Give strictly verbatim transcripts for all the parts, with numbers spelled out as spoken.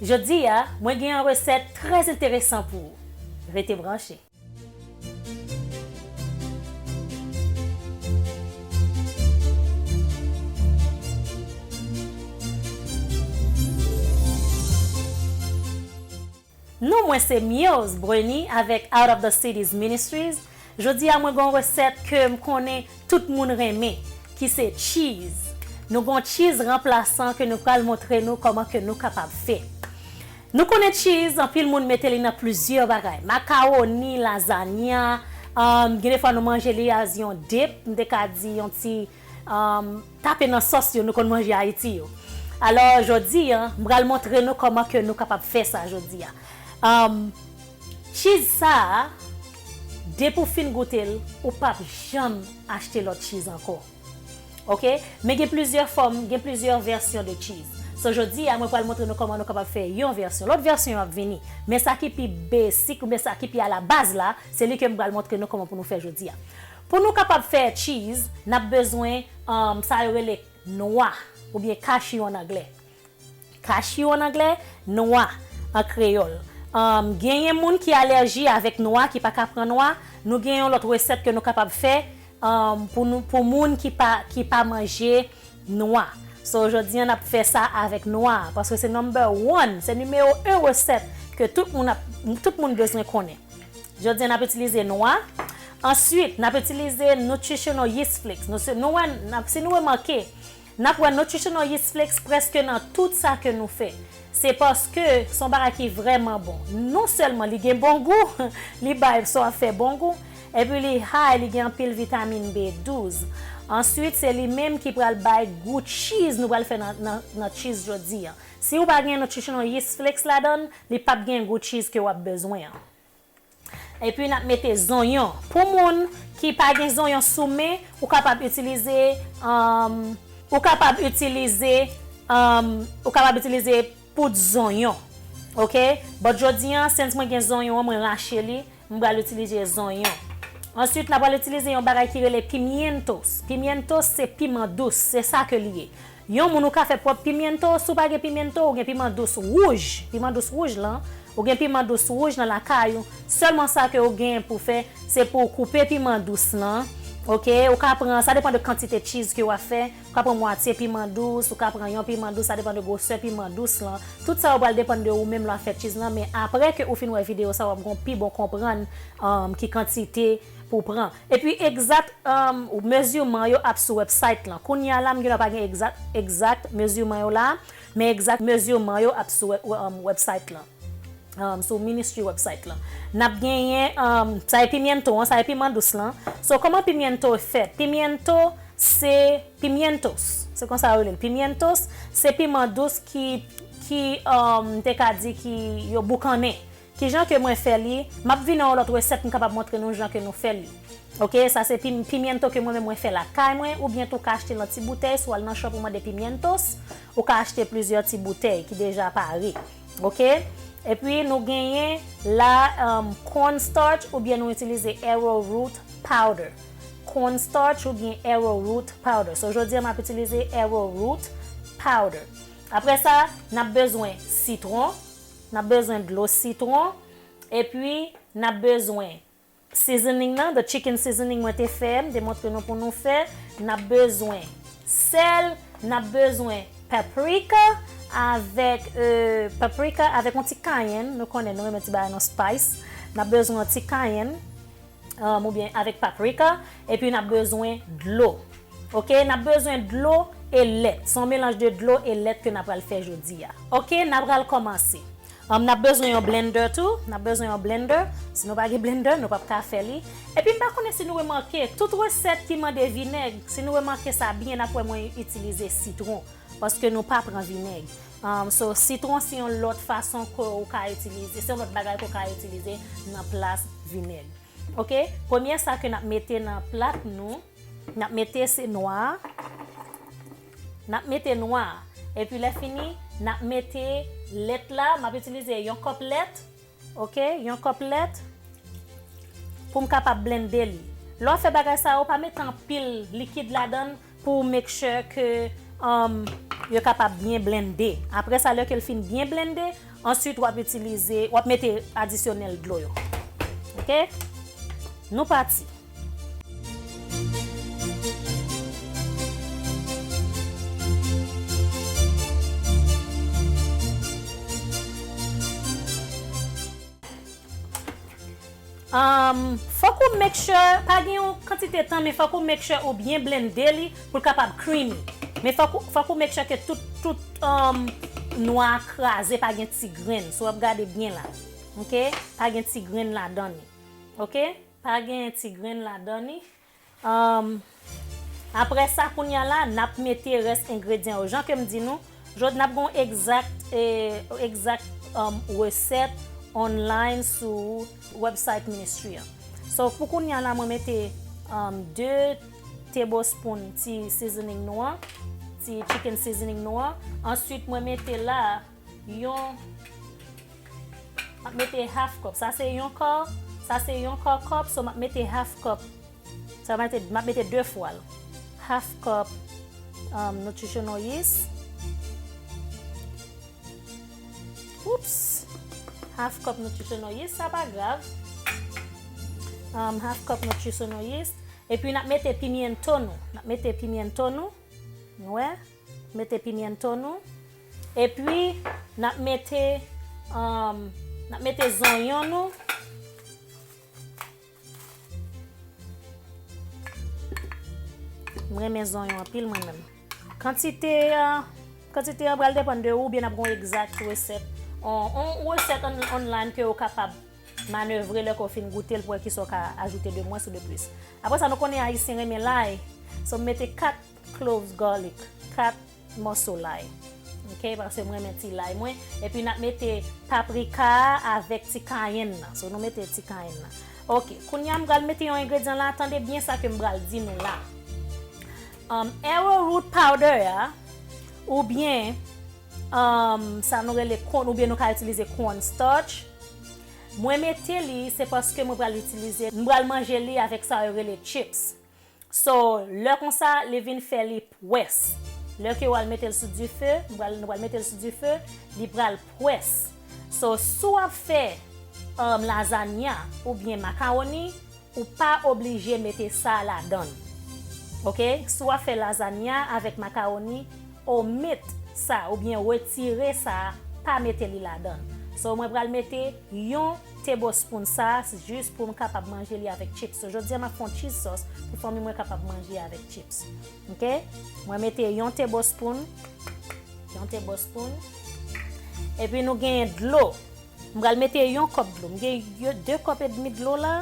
Jodi a, mwen gen yon resèt trè enteresan pou ou. Rete branche. Non mwen se Muse Breny avèk Out of the Cities Ministries. Jodi a mwen gen yon resèt ke m konnen tout moun renmen, ki se cheese. Nou gen yon cheese ranplasan ke nou pral montre nou kòman ke nou kapab fè. Nou konnen cheese, anpil moun mete li nan plizyè bagay. Makawoni, lazanya, um, gen defwa nou manje li as yon dip, m te ka di yon ti um, tape nan sòs yo nou konn manje Ayiti yo. Alò, jodi a, m pral montre nou kòman ke nou kapab fè sa jodi a. Um, cheese sa a, depi w fin goute l, ou p ap janm achte lòt cheese ankò. Oke? Men gen plizyè fòm, gen plizyè vèsyon de cheese. So, jodi a, mwen pral montre nou kòman nou kapab fè yon vèsyon. Lòt vèsyon yo ap vini. Men sa ki pi basic, oubyen sa ki pi alabaz la, se li ke m pral montre nou kòman pou nou fè jodi a. Pou nou kapab fè cheese, n ap bezwen, um, sa yo rele nwa, oubyen cashew an anglè. Cashew an anglè, nwa an kreyòl. Um, genyen moun ki alèji avèk nwa, ki pa ka pran nwa. Nou gen yon lòt resèt ke nou kapab fè, um, pou nou, pou moun ki pa, ki pa manje nwa. So, jodi a, n ap fè sa avèk nwa, paske se number one, se nimewo en resèt ke tout moun ap, tout moun bezwen konnen. Jodi a, n ap itilize nwa. Answit, n ap itilize nutritional yeast flakes. Nou, se, nou wè, n ap, si nou remake, n ap wè nutritional yeast flakes prèske nan tout sa ke nou fè. Se paske se yon bagay ki vrèman bon. Non sèlman li gen bon gou, li bay sa w ap fè bon gou, epi li high, li gen anpil vitamin B douz. Answit, se li menm ki pral bay gou cheese nou pral fè nan, nan, nan cheese jodi a. Si ou pa gen nutritional yeast flakes ladan l, li p ap gen gou cheese ke w ap bezwen an. Epi n ap mete zonyon. Pou moun ki pa gen zonyon sou men, ou kapab itilize, um, ou kapab itilize, um, ou kapab itilize poud zonyon. Oke? But jodi a, since mwen gen zonyon an, mwen rache li, m pral itilize zonyon. Answit, n ap pral itilize yon bagay ki rele pimientos. Pimientos se piman dous, se sa ke li ye. Yon moun ou ka fè pwòp pimiento, si w pa gen pimiento, ou gen piman dous wouj, piman dous wouj lan, ou gen piman dous wouj nan lakay ou, sèlman sa ke ou gen pou fè, se pou w koupe piman dous lan, oke, ou ka pran, sa depann de kantite cheese ke w ap fè, ou ka pran mwatye piman dous, ou ka pran yon piman dous, sa depann de gwosè piman dous lan, tout sa yo pral depann de ou menm lè w ap fè cheese lan, men apre ke ou fin wè videyo sa, w ap gen yon pi bon konprann, um, ki kantite pou w pran. Epi egzat, um, meziman yo ap sou website lan. Kounye a la, m gen dwa pa gen egzat, egzat meziman yo la, men egzat meziman yo ap sou we-, um, website lan. Um, sou ministry website lan. N ap genyen, um, sa e pimiento an, sa e piman dous lan. So, kòman pimiento fèt? Pimiento se pimientos. Se konsa yo rele l. Pimientos se piman dous ki, ki, um, m te ka di ki yo boukannen. Kijan ke mwen fè li? M ap vin nan yon lòt resèt, m kapab montre nou jan ke nou fè li. Oke, sa se pim-, pimiento ke mwen menm mwen fè lakay mwen, oubyen tou w ka achte l nan ti boutèy, si w al nan shop ou mande pimientos, ou ka achte plizyè ti boutèy ki deja pare. Oke? Epi nou genyen la, um, cornstarch oubyen nou itilize arrowroot powder. Cornstarch oubyen arrowroot powder. So, jodi a m ap itilize arrowroot powder. Apre sa, n ap bezwen sitwon, n ap bezwen dlo sitwon, epi n ap bezwen seasoning nan, the chicken seasoning mwen te fè, m te montre nou pou nou fè. N ap bezwen sèl, n ap bezwen paprika avèk, euh, paprika avèk yon ti kayenn. Nou konnen nou renmen ti bagay nan spice. N ap bezwen yon ti kayenn, um, oubyen avèk paprika, epi n ap bezwen dlo. Oke, n ap bezwen dlo e lèt. Se yon melanj de dlo e lèt ke n ap pral fè jodi a. Oke, n ap pral kòmanse. Um, n ap bezwen yon blender tou. N ap bezwen yon blender. Si nou pa gen blender, nou p ap ka fè li. Epi m pa konnen si nou remake, tout resèt ki mande vinèg, si nou remake sa byen, n ap wè mwen itilize sitwon. Paske nou pa pran vinèg. Um, so, sitwon se yon lòt fason ke ou ka itilize, se yon lòt bagay ke ou ka itilize nan plas vinèg. Oke? Premye sa ke n ap mete nan plat nou, n ap mete se nwa a. N ap mete nwa a. Epi lè fini, n ap mete lèt la. M ap itilize yon kòp lèt. Oke? Yon kòp lèt. Pou m kapab blende li. Lè w ap fè bagay sa yo, pa mete anpil likid ladan l pou w make sure ke, um, yo kapab byen blende. Apre sa, lè ke l fin byen blende, answit w ap itilize, w ap mete adisyonèl dlo yo. Oke? Nou pati. Um, fòk ou make sure, pa gen yon kantite tan, men fòk ou make sure ou byen blende li pou l kapab creamy. Men fòk ou, fòk ou make sure ke tout, tout, um, nwa a kraze, pa gen ti grenn. Si w ap gade byen la, oke? Pa gen ti grenn ladan li, oke? Pa gen ti grenn ladan li. Um, apre sa, kounye a la, n ap mete rès engredyan yo. Jan ke m di nou, jodi n ap gen yon egzak, eh, egzak, um, resèt online sou website ministry an. So, pou kounye a la, mwen mete, um, de tablespoon ti seasoning nou an, ti chicken seasoning nou an. Answit, mwen mete la yon, m ap mete half cup. Sa se yon kò, sa se yon kò cup, so m ap mete half cup. Sa m ap mete, m ap mete de fwa l. Half cup, um, nutritional yeast. Oops. Half cup nutritional yeast, sa pa grav. Um, half cup nutritional yeast. Epi n ap mete pimiento nou. N ap mete pimiento nou. Nou wè? Mete pimiento nou. Epi, n ap mete, um, n ap mete zonyon nou. M renmen zonyon anpil, mwen menm. Kantite, uh, kantite an pral depann de ou, oubyen n ap gen yon egzak resèt. On, on resèt on, online ke ou kapab manevre lè ke w fin goute l pou wè kisa w ka ajoute de mwens ou de plis. Apre sa, nou konnen Ayisyen renmen lay. So, m mete kat cloves garlic, kat mòso lay. Oke, paske mwen renmen ti lay mwen. Epi n ap mete paprika a avèk ti kayenn nan. So, nou mete ti kayenn nan. Oke, kounye a m pral mete yon engredyan la. Tande byen sa ke m pral di nou la. Um, arrowroot powder a, oubyen, um, sa nou rele corn, oubyen nou ka itilize corn starch. Mwen mete li, se paske mwen pral itilize, m pral manje li avèk sa yo rele chips. So, lè konsa, li vin fè li pwès. Lè ke w al mete l sou dife, nou pral, nou pral mete l sou dife, li pral pwès. So, si w ap fè, um, lazanya oubyen makawoni, ou pa oblije mete sa ladan l. Oke? Si w ap fè lazanya avèk makawoni, omit sa oubyen retire sa, pa mete li ladan l. So, mwen pral mete yon tablespoon sa, jis pou m kapab manje li avèk chips. So, jodi a, m ap fè yon cheese sauce pou fanmi mwen kapab manje avèk chips. Oke? Mwen mete yon tablespoon, yon tablespoon. Epi nou genyen dlo. M pral mete yon kòp dlo. M gen yo, de kòp edmi dlo la.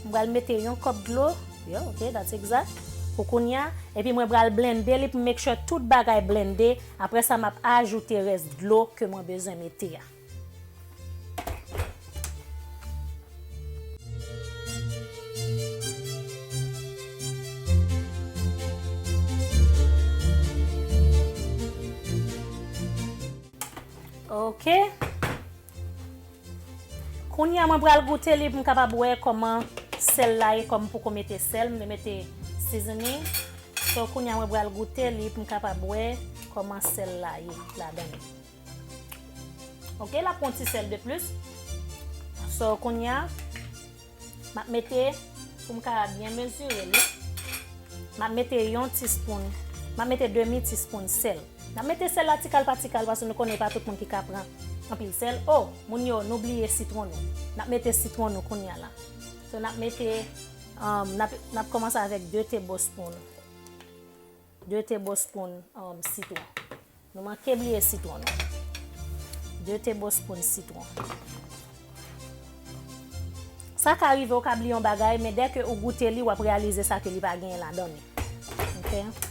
M pral mete yon kòp dlo. Yeah, ok, that's exact. Pou kounye a. Epi mwen pral blende li pou make sure tout bagay blende. Apre sa, m ap ajoute rès dlo ke mwen bezwen mete a. Ok. Kounye a, mwen pral goute li pou m kapab wè kòman sèl la ye, kòm m poko mete sèl, m te mete seasoning. So, kounye a, mwen pral goute li pou m kapab wè kòman sèl la ye ladan li. Ok, l ap pran ti sèl de plis. So, kounye a, m ap mete, pou m ka byen mezire li, m ap mete yon teaspoon, m ap mete demi teaspoon sèl. N ap mete sèl la ti kal pa ti kal, paske nou konnen e pa tout moun ki ka pran anpil sèl. O, moun yo, nou bliye sitwon nou. N ap mete sitwon nou kounye a la. So, n ap mete, um, n ap, n ap kòmanse avèk de tablespoon. De tablespoon, um, sitwon. Nou manke bliye sitwon nou. De tablespoon sitwon. Sa ka rive ou ka bliye yon bagay, men dèke ou goute li, w ap reyalize sa ke li pa genyen ladan li. Ok?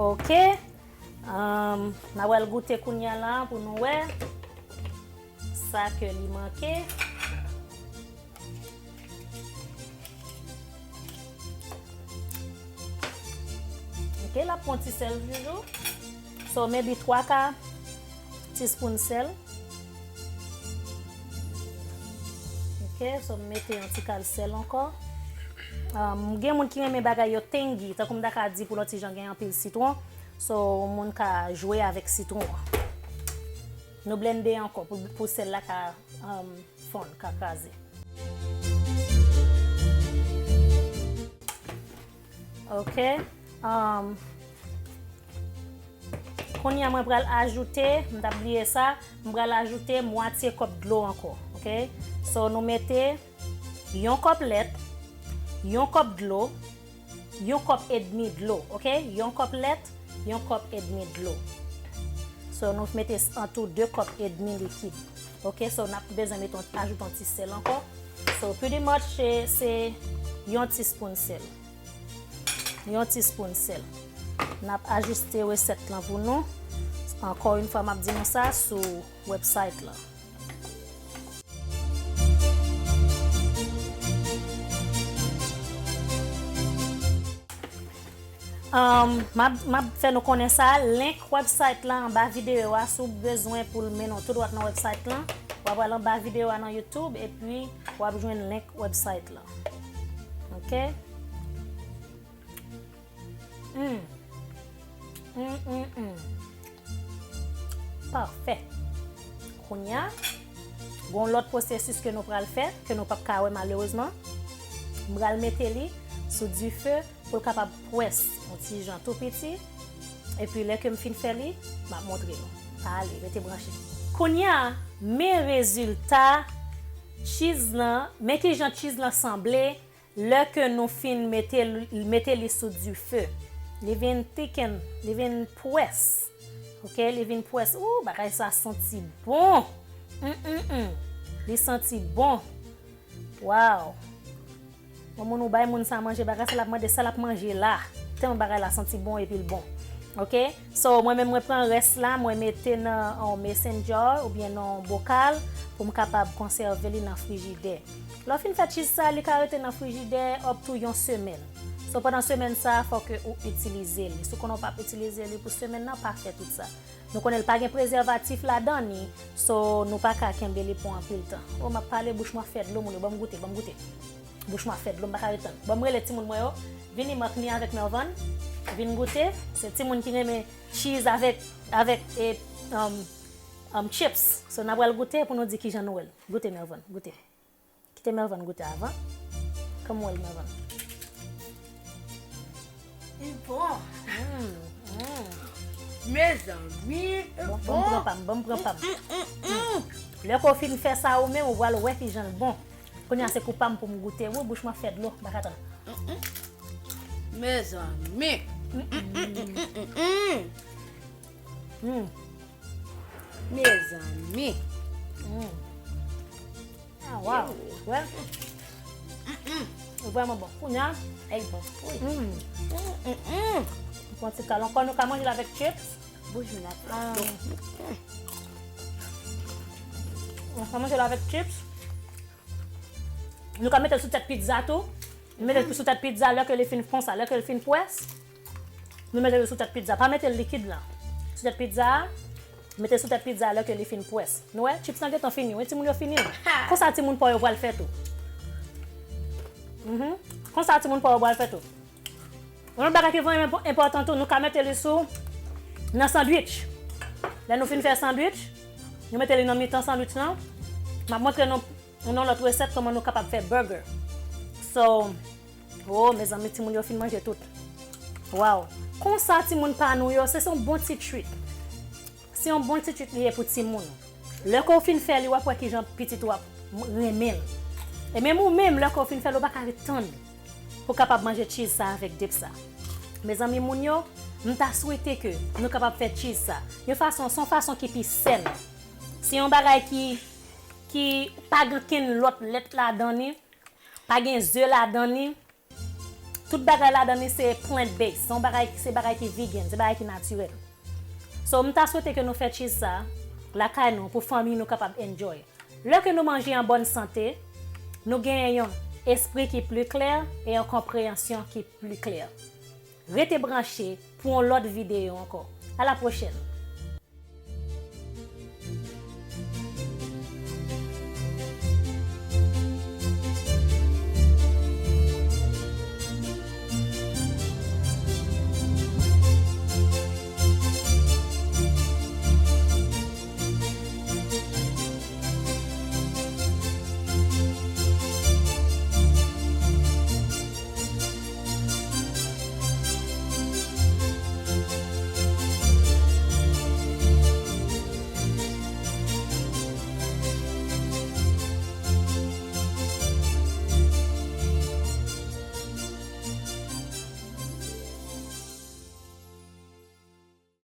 Ok. Um, n a pral goute kounye a la pou nou wè sa ke li manke. Ok, l ap pran ti sèl toujou. So, maybe twa ka teaspoon sèl. Ok, Ok, so m mete yon ti kal sèl ankò. Um, gen moun ki renmen bagay yo tangy, tankou m ta ka di pou lòt ti jan gen anpil sitwon. So, moun ka jwe avèk sitwon an. Nou blende ankò pou, pou sèl la ka, um, fonn, ka kraze. Ok. Um, kounye a mwen pral ajoute, m t ap bliye sa, m pral ajoute mwatye kòp dlo ankò. Ok. So, nou mete yon kòp lèt, yon kòp dlo, yon kòp edmi dlo, ok? Yon kòp lèt, yon kòp edmi dlo. So, nou mete an tou de kòp edmi likid. Ok, so n ap bezwen mete yon, ajoute yon ti sèl ankò. So, pretty much, se, se yon ti spoon sèl. Yon ti spoon sèl. N ap ajiste resèt lan pou nou. Ankò yon fwa, m ap di nou sa sou website lan. Um, m ap, m ap fè nou konnen sa, link website lan anba videyo a, si w bezwen pou l mennen w tou dwat nan website lan, w ap al anba videyo a nan YouTube, epi w ap jwenn link website lan. Ok? Mm. Mm, mm, mm. Pafè. Kounye a, gon lòt pwosesis ke nou pral fè, ke nou p ap ka wè malerezman. M pral mete li sou dife pou l kapab pwès yon ti jan tou piti. Epi lè ke m fin fè li, m ap montre nou. Ale, rete branche. Kounye a, men rezilta cheese lan, men kijan cheese lan sanble. Lè ke nou fin mete l, mete li sou dife, li vin thicken, li vin pwès. Ok, li vin pwès. Ooh, bagay sa santi bon. Mm, mm, mm. Li santi bon. Wow. Yon moun ou bay moun sa manje, bagay sa l ap mande, sa l ap manje la. Tèlman bagay la santi bon epi l bon. Ok? So, mwen menm mwen pran rès la, mwen mete nan yon mason jar oubyen nan yon bokal pou m kapab konsève li nan frijidè. Lè w fin fè cheese sa, li ka rete nan frijidè up to yon semèn. So, pandan semèn sa, fòk ke ou itilize li. Si w konnen w p ap itilize li pou semèn nan, pa fè tout sa. Nou konnen l pa gen prezèvatif ladan li, so nou pa ka kenbe li pou anpil tan. O, m ap pale, bouch mwen fè dlo, moun yo, ban m goute, ban m goute. Bouch mwen ap fè dlo, m pa ka ret tann. Ban m rele timoun mwen yo, vini Markny avèk Melvan, vin goute. Se timoun ki renmen cheese avèk, avèk, e, um, um, chips. So, n a pral goute pou nou di kijan nou wè l. Goute, Melvan, goute. Kite Melvan goute avan. Kòman w wè l, Melvan? Li bon. Mm, mm. Mezanmi, li bon. Ban m pran pa m, ban m pran pa m. Mm, mm, mm, mm. Lè ke w fin fè sa ou menm, ou pral wè kijan l bon. Kounye a se kou pa m pou m goute. Wi, bouch mwen fè dlo, m pa ka tann. Mm, mm. Mezanmi. Mm, mm, mm, mm, mm, mm. Mm. Mezanmi. Mm. Ah, wow. Wè. Mm, mm. Li vrèman bon. Kounye a, e bon. Wi. Mm. Mm, mm, mm. Pran ti kal ankò, nou ka manje l avèk chips. Bouch mwen ap fè dlo. Nou ka manje l avèk chips. Nou ka mete l sou tèt pizza tou. Nou mete l sou tèt pizza lè ke li fin konsa, lè ke li fin pwès. Nou mete l sou tèt pizza. Pa mete l likid la. Sou tèt pizza a, mete l sou tèt pizza a lè ke li fin pwès. Nou wè, chips lan gentan fini, wi, timoun yo fini l. Konsa timoun pa w yo pral fè tou. Mhm. Konsa timoun pa w yo pral fè tou. Yon lòt bagay ki vrèman enpò-, enpòtan tou, nou ka mete li sou, nan sandwich. Lè nou fin fè sandwich, nou mete li nan mitan sandwich lan. M ap montre nou yon lòt resèt kòman nou kapab fè burger. So, oh, mezanmi, timoun yo fin manje tout. Wow. Konsa, timoun pa nou yo, se, se yon bon ti treat. Se yon bon ti treat li ye pou timoun. Lè ke w fin fè li, w ap wè kijan pitit ou ap renmen l. E menm ou menm, lè ke w fin fè l, ou pa ka ret tann pou w kapab manje cheese sa avèk dip sa. Mezanmi, moun yo, m ta swete ke nou kapab fè cheese sa yon fason, se yon fason ki pi sèn. Se yon bagay ki, ki pa gen okenn lòt lèt ladan li, pa gen ze ladan li. Tout bagay ladan li se plant based. Se yon bagay, se bagay ki vegan, se bagay ki natirèl. So, m ta swete ke nou fè cheese sa lakay nou pou fanmi nou kapab enjoy. Lè ke nou manje an bòn sante, nou genyen yon espri ki pli klè e yon konpreyansyon ki pli klè. Rete branche pou yon lòt videyo ankò. A la pwochèn!